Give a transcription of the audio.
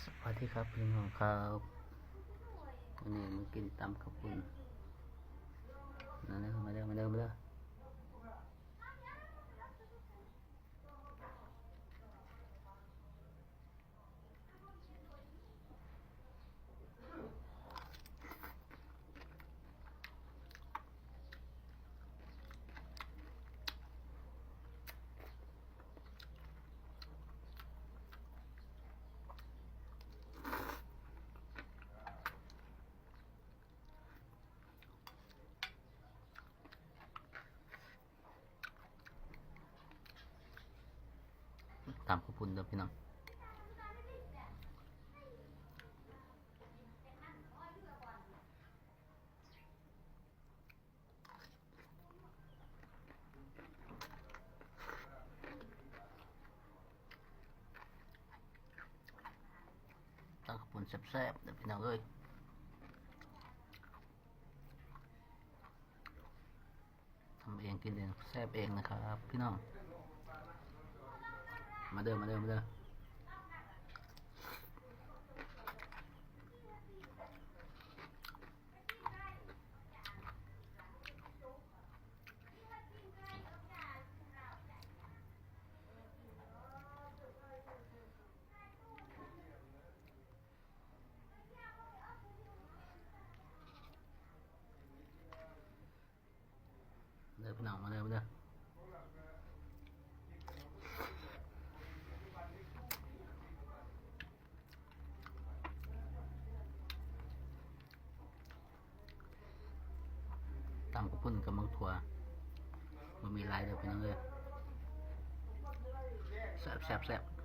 ສະບາຍດີຄັບພີ່ນ້ອງຄັບ ມື້ນີ້ມາກິນຕຳເຂົ້າປຸ້ນ ມາເດີ ມາເດີ ມາເດີ ມາເດີ. ຕຳເຂົ້າປຸ້ນເດີພີ່ນ້ອງ. ຕຳເຂົ້າປຸ້ນແຊບໆເດີພີ່ນ້ອງເອີຍ. ທຳເອງກິນເອງ ແຊບເອງນະຄັບພີ່ນ້ອງ. ມາເດີ ມາເດີ ມາເດີ. ເດີພີ່ນ້ອງ ມາເດີ ມາເດີ. ຕຳເຂົ້າປຸ້ນກັບໝາກຖົ່ວ ບໍ່ມີຫຼາຍເດີພີ່ນ້ອງເອີຍ. ແຊບໆໆ.